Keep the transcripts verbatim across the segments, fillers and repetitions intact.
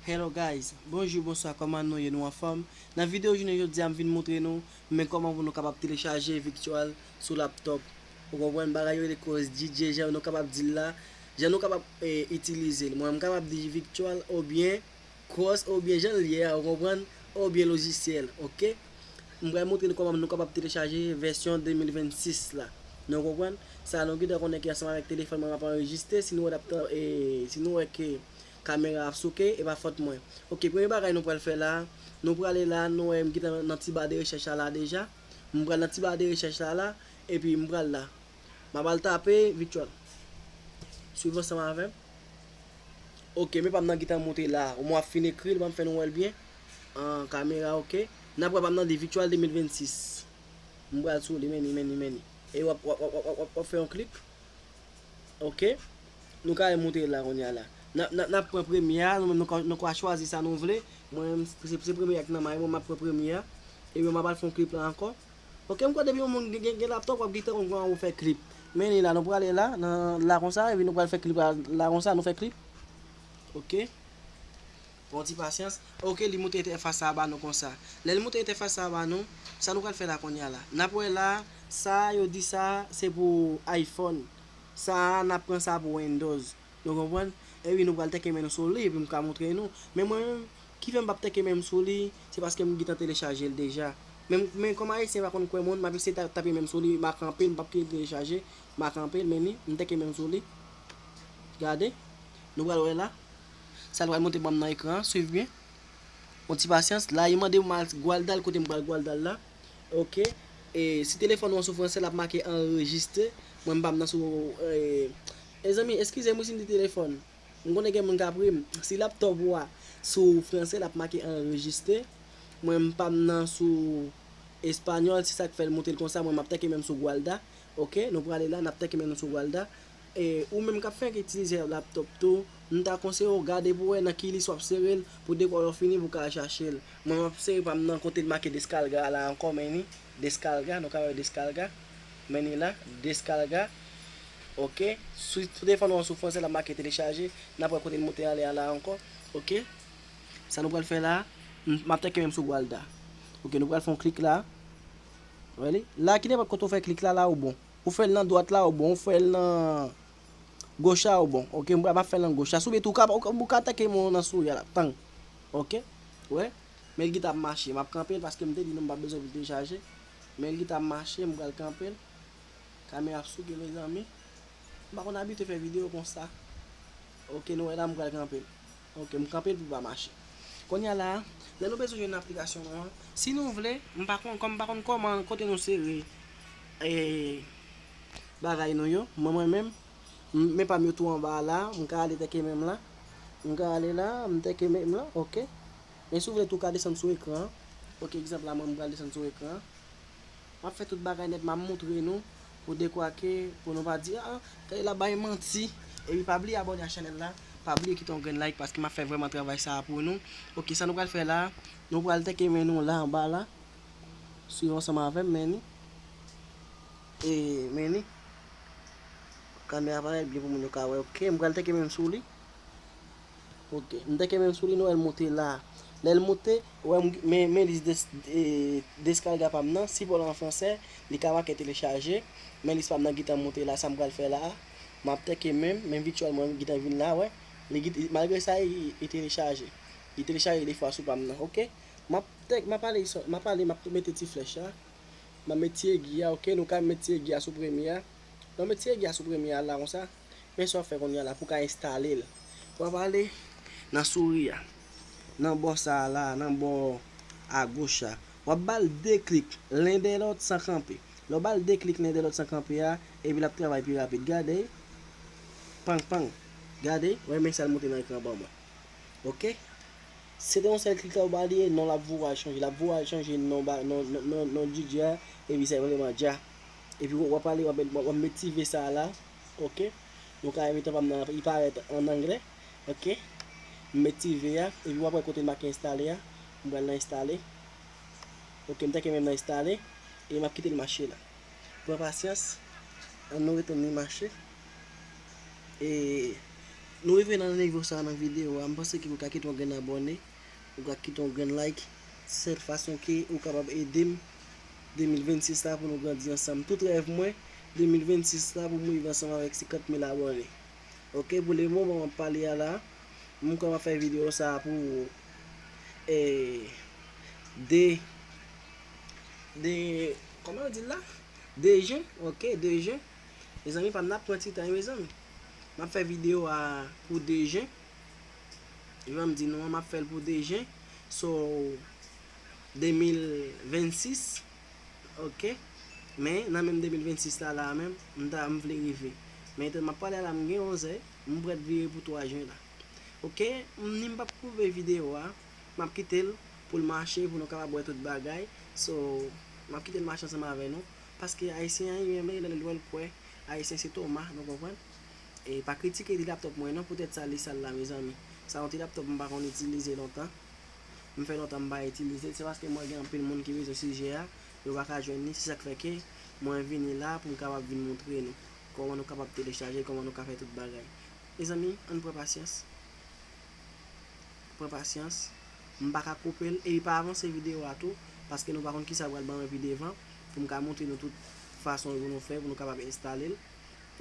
Hello guys, bonjou, bonswa, kòman nou ye, nou anfòm? Nan videyo jounen jodi a, m vin montre nou men kòman pou nou kapab telechaje Victual sou laptop. Ou konprann bagay yo rele cross G J, jan nou kapab di l la, jan nou kapab eh, itilize l. Mwen, m kapab di Victual oubyen cross oubyen jan l ye a, ou konprann, oubyen lojisyèl, oke? M pral montre nou kòman nou kapab telechaje vèsyon de mil vennsis la. Nou konprann? Sa nou gentan konnen ke ansanm avèk telefòn mwen m ap anrejistre, si nou wè laptop, eh, si nou wè ke kamera ap souke, e pa fòt mwen. Oke, premye bagay nou pral fè la, nou prale la, nou wè m gentan nan ti ba de rechèch la la deja. M pral nan ti ba de rechèch la la, epi m pral la. M ap al tape Victual. Swiv ansanm avè m. Oke, men pa m nan gentan monte la. Ou mwen ap fin ekri l, ban m fè nou wè l byen. An kamera, oke. N ap wè pa m nan di Victual de mil vennsis. M pral sou li, men ni, men ni, men ni. E w ap, w ap, w ap, w ap, w ap, w ap fè yon klik. Oke. Nou ka remonte la kounye a la. N ap, n ap, n ap pran premye a, nou menm nou ka, nou ka chwazi sa nou vle. Mwen menm, se, se premye a ki nan may mwen, m ap pran premye a. Epi m ap al fè yon klip la ankò. Oke, m kwè depi yon moun gen, gen, gen laptop, w ap gentan konn kòman pou fè klip. Men ni la, nou prale la, nan, la konsa, epi nou pral fè klip la, la konsa, nou fè klip. Oke. Pran yon ti pasyans. Oke, li montre entèfas sa a ba nou konsa. Lè li montre entèfas sa a ba nou, sa nou pral fè la kounye a la. N ap wè la, sa yo di sa, se pou iPhone. Sa a, n ap pran sa pou Windows. Nou konprann? Epi nou pral teke men nou sou li, epi m ka montre nou. Men mwen menm, ki fè m p ap teke men m sou li, se paske m gentan telechaje l deja. Men, men kòm Ayisyen pa konn kwè moun, m ap eseye ta-, tape men m sou li, m a kanpe l, m p ap kite l telechaje, m a kanpe l, men ni, m teke men m sou li. Gade. Nou pral wè la. Sa l pral montre ban m nan ekran an, swiv byen. Yon ti pasyans. La, li mande pou m al Gwalda l, kote m pral Gwalda l la. Oke. E si telefòn ou an sou franse, l ap make anrejistre. Mwen, m pa m nan sou, e, mezanmi, eskize m wi si m di telefòn. M konnen gen moun k ap ri m. Si laptop ou a sou franse, l ap make anrejistre. Mwen, m pa m nan sou espanyòl, se sa k fè l montre l konsa. Mwen, m ap teke men m sou Gwalda. Oke, nou prale la, n ap teke men nou sou Gwalda. E ou menm k ap fèk itilize laptop tou, m ta konseye w gade pou wè nan ki lis w ap sere l, pou dekwa lè w fini pou w ka al chache l. Mwen, m ap sere pa m nan kote l make deskalga a la ankò, men ni, deskalga, nou ka wè deskalga. Men ni la, deskalga. Oke. Sou, sou telefòn ou an sou franse, l ap make telechaje. N ap wè kote l monte anlè a la ankò. Oke. Sa nou pral fè la, m, m ap teke men m sou Gwalda. Oke, nou pral fè yon klik la. Wè li? La, ki nenpòt kote w fè klik la, la ou bon. Ou fè l nan dwat la, ou bon. Ou fè l nan goch la, ou bon. Oke, m ap fè l nan goch la. Soubyen tou, ou ka, ou ka, ou ka teke men w nan souri a la. Tang. Oke. Wè. Men l gentan ap mache. M ap kanpe l paske m te di nou m pa bezwen pou l telechaje. Men l gentan ap mache, m pral kanpe l. Kamera ap souke, mezanmi. M pa konn abitye fè videyo konsa. Oke, nou wè la, m pral kanpe l. Oke, m kanpe l pou l pa mache. Kounye a la, lè nou bezwen jwenn aplikasyon nou an, si nou vle, m pa konn, kòm m pa konn kòman, kote nou sere, e, bagay nou yo, mwen, mwen menm, m, men pa m yo tou anba a la, m ka ale teke men m la. M ka ale la, m teke men m la, oke. Men si w vle tou, w ka desann sou ekran an. Oke, egzanp la, mwen, m pral desann sou ekran an. M ap fè tout bagay nèt, m ap montre nou pou dekwa ke, pou nou pa di, "Ah, gade l ap bay manti." Epi pa bliye abòne a chanèl la, pa bliye kite yon grenn like paske m ap fè vrèman travay sa a pou nou. Oke, sa nou pral fè la, nou pral teke men nou la anba la. Swiv ansanm avè m, men ni. E, men ni. Kamera parèt byen pou moun yo ka wè. Oke, m pral teke men m sou li. Oke, m teke men m sou li, nou wè l monte la. Lè l monte, ou wè m, men, men lis des, e, deskalga pa m nan, si pa w la an fransè, li ka make telechaje. Men lis pa m nan gentan monte la, sa m pral fè la a. M ap teke men m, men Victual mwen gentan vin la, wè. Li git-, malgre sa, li, li telechaje. Li telechaje de fwa sou pa m nan, oke? M ap tek, m ap ale, m ap ale, m ap mete ti flèch la. M ap met ti egi a, oke? Nou ka met ti egi a sou premye a. Lè w met ti egi a sou premye a la konsa, men sa w ap fè kounye a la pou w ka enstale l. W ap ale nan souri a, nan bò sa a la, nan bò agoch la. W ap ba l de klik, len dèyè lòt san kanpe. Lè w ba l de klik, len dèyè lòt san kanpe a, epi l ap travay pi rapid. Gade, pang, pang. Gade, w wè men sa l monte nan ekran ban mwen. Oke? Se te yon sèl klik la ou ba li, non l ap voye al chanje. L ap voye al chanje non ba, non, non, non, non D J a, epi se vreman dja. Epi w ap ale, w ap, w ap met ti V sa a la. Oke? Nou ka mete pa m nan, li parèt an anglè. Oke? M met ti V a, epi w ap wè kote l make enstale a. M pral nan enstale. Oke, m teke men m nan enstale. E m ap kite l mache la. Pran pasyans. Ann nou retounen mache. E Nou rive nan nivo sa nan videyo a, m panse ke ou ka kite yon grenn abòne, ou ka kite yon grenn like. Se sèl fason ke ou kapab ede m de mil vennsis la pou nou grandi ansanm. Tout rèv mwen, de mil vennsis la pou m rive ansanm avèk senkant mil abòne. Oke, pou le moman m ap pale a la, m kwè m ap fè videyo sa pou, eh, de, de, kòman yo di l la? De jen, oke, de jen. Mezanmi, pa m n ap pran ti tan, mezanmi. M ap fè videyo a pou de jen. Jan m di nou an, m ap fè l pou de jen. So, de mil vennsis, oke. Men, nan menm de mil vennsis la, la menm, m ta, m vle rive. Men, etan m ap pale a la, m gen onz è, m prèt vire pou twa jen la. Oke, m, ni m p ap koupe videyo a, m ap kite l pou l mache, pou nou kapab wè tout bagay. So, m ap kite l mache ansanm avè nou. Paske Ayisyen an, li menm, lè l wè l kwè. Ayisyen se Toma, nou konprann? E pa kritike ti laptòp mwen non, poutèt sa li sal la, mezanmi. Sa yon ti laptòp m pa konn itilize lontan. M fè lontan m pa itilize l, se paske mwen gen anpil moun ki bezwen sijè a, yo pa ka jwenn li, se sa k fè ke mwen vini la pou m kapab vin montre nou kòman nou kapab telechaje, kòman nou ka fè tout bagay. Mezanmi, ann pran pasyans. Pran pasyans. M pa ka koupe l, epi pa avanse videyo a tou, paske nou pa konn kisa pral ban mwen pi devan, pou m ka montre nou tout fason pou nou fè, pou nou kapab enstale l.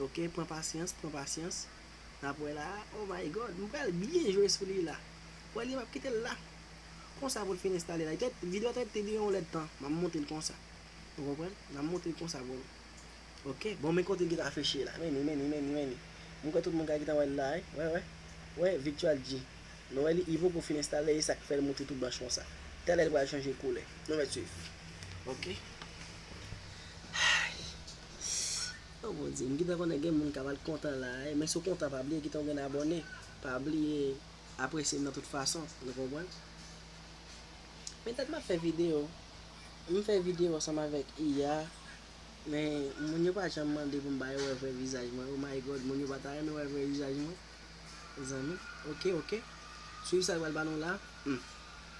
Oke, pran pasyans, pran pasyans. N ap wè la. Oh my God, m pral byen jwe sou li la. Wè li, m ap kite l la. Konsa pou l fin enstale la. Li te, videyo a te, te dire yon lèdtan. M ap monte l konsa. Ou konprann? M ap monte l konsa pou nou. Oke, bon, men kote l gentan afeche la. Men li, men li, men li, men li. M kwè tout moun ka gentan wè l la, wi. Wè, wè. Wè, Victual G. Nou wè li, li poko fin enstale, e sa k fè l moute tou blanch konsa. Talè l pral chanje koulè. Nou mèt swiv. Oke. Oh Bondye, m gentan konnen gen moun k ap al kontan la, eh, men si w kontan, pa bliye kite yon grenn abòne, pa bliye apresye m nan tout fason, nou konprann? Men dat m ap fè videyo, m fè videyo ansanm avèk I A, men moun yo pa janm mande pou m ba yo wè vrè vizaj mwen. Oh my God, moun yo pa ta renmen wè vrè vizaj mwen. Mezanmi, oke, oke. Swiv sa l pral ba nou la. Hmm.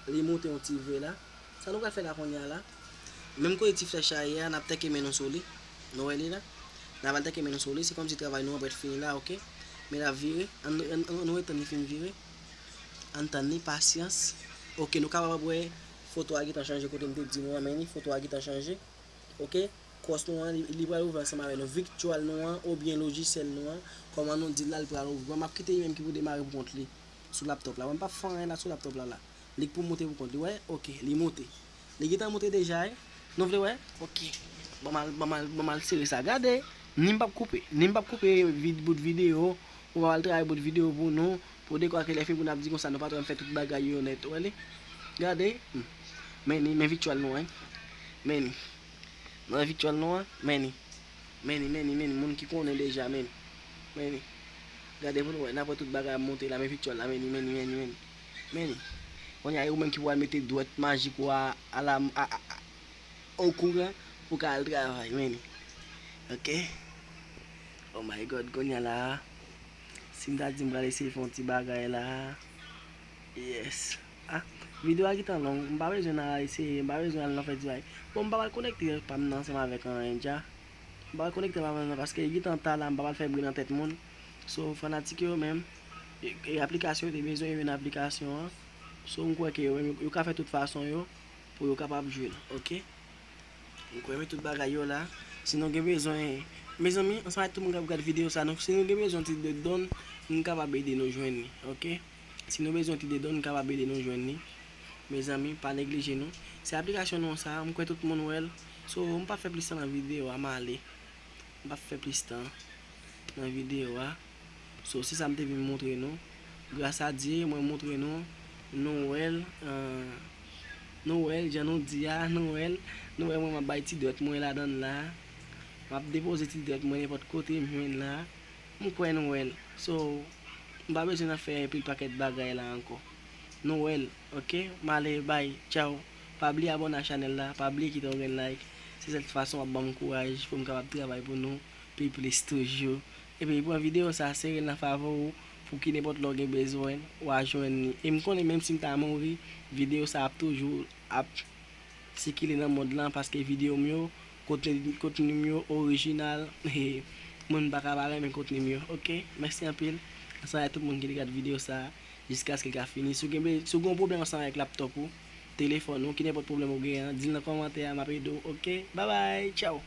Li monte yon ti ve la. Sa nou pral fè la kounye a la? Menm kote ti flèch la ye a, n ap tèke men nou sou li. Nou wè li la? N ap al tèke men nou sou li. Se kòmsi travay nou an prèt fini la, oke? Men n ap vire. Ann, ann, ann, ann ret tann li fin vire. Ann tann li, pasyans. Oke, nou kapab wè foto a gentan chanje kote m te di nou an, men ni foto a gentan chanje. Oke? Kòs nou an, li, li pral ouvri ansanm avè nou. Virtual nou an, oubyen lojisyèl nou an, kòman nou di l la, li pral ouvri. Bon, m ap kite li menm ki pou demare pou kont li sou laptòp la. Bon, m p ap fè anyen la sou laptòp la, la. Li k pou moute pou kont li. Wè, oke, li moute. Li gentan moute deja, wi. Nou vle wè? Oke. Ban m al, ban m al, ban m al sere sa. Gade, ni m p ap koupe. Ni m p ap koupe vid-, bout videyo. Ou pa al travay bout videyo pou nou, pou dekwa ke lè fini pou n ap di konsa, nou pa t wè m fè tout bagay yo nèt. Ou wè li? Gade. Hmm. Men ni, men virtual nou an. Men ni. Nan virtual nou an, men ni. Men ni, men ni, men ni. Moun ki konnen deja, men ni. Men ni. Gade pou nou wè, n ap wè tout bagay ap monte la, men virtual la, men ni, men ni, men ni, men ni. Men ni. Kounye a, e ou menm ki pou al mete dwèt majik ou a, a la, a, a, a, okouran pou ka al travay, men ni. Oke? Oh my God, kounye a la, si m ta di m pral eseye fè yon ti bagay la, yes. Ah, videyo a gentan long, m pa bezwen nan eseye, m pa bezwen al nan fè ti bagay. Bon, m pa pral konekte pa m nan ansanm avèk anyen dja. M pa pral konekte pa m nan paske li gentan ta la, m pa pral fè bri nan tèt moun. So, fanatik yo menm, e, e aplikasyon yo te bezwen, yo jwenn aplikasyon an. So, m kwè ke yo menm, yo, yo ka fè tout fason yo pou yo kapab jwenn, oke? M kwè men tout bagay yo la. Si nou gen bezwen, mezanmi, ansanm ak tout moun k ap gad videyo sa, nou, si nou gen bezwen ti de don, m kapab ede nou jwenn li, oke? Si nou bezwen ti de don, m kapab ede nou jwenn li. Mezanmi, pa neglije nou. Se aplikasyon nou sa, m kwè tout moun wè l. So, m p ap fè plis tan nan videyo a, m ale. M p ap fè plis tan nan videyo a. So, se sa m te vin montre nou. Gras a Dye, mwen montre nou, nou wè l, eh, nou wè l, jan nou di a, nou wè l, nou wè mwen m ap bay ti dwèt mwen ladan l la. M ap depoze ti dwèt mwen nenpòt kote m jwenn la. M kwè nou wè l. So, m pa bezwen nan fè anpil pakèt bagay la ankò. Nou wè l, oke? M ale, bye, tchaw. Pa bliye abòne a chanèl la, pa bliye kite yon grenn like. Se sèl fason w ap ban m kouraj pou m kapab travay pou nou pi plis toujou. Epi pran videyo sa, sere l nan favori w, pou ki nenpòt lè w gen bezwen, w a jwenn li. E m konnen menm si m ta mouri, videyo sa ap toujou ap sikile nan mond lan, paske videyo m yo, kontni, kontni m yo orijinal, moun pa ka pa renmen kontni m yo, oke? Mèsi anpil. Ansanm avèk tout moun ki te gade videyo sa a, jiskaske l ka fini. Si w gen, si w gen yon pwoblèm ansanm avèk laptòp ou, telefòn ou, ki nenpòt pwoblèm ou genyen an, di l nan kòmantè a, m ap ede w, oke? Babay, tchaw!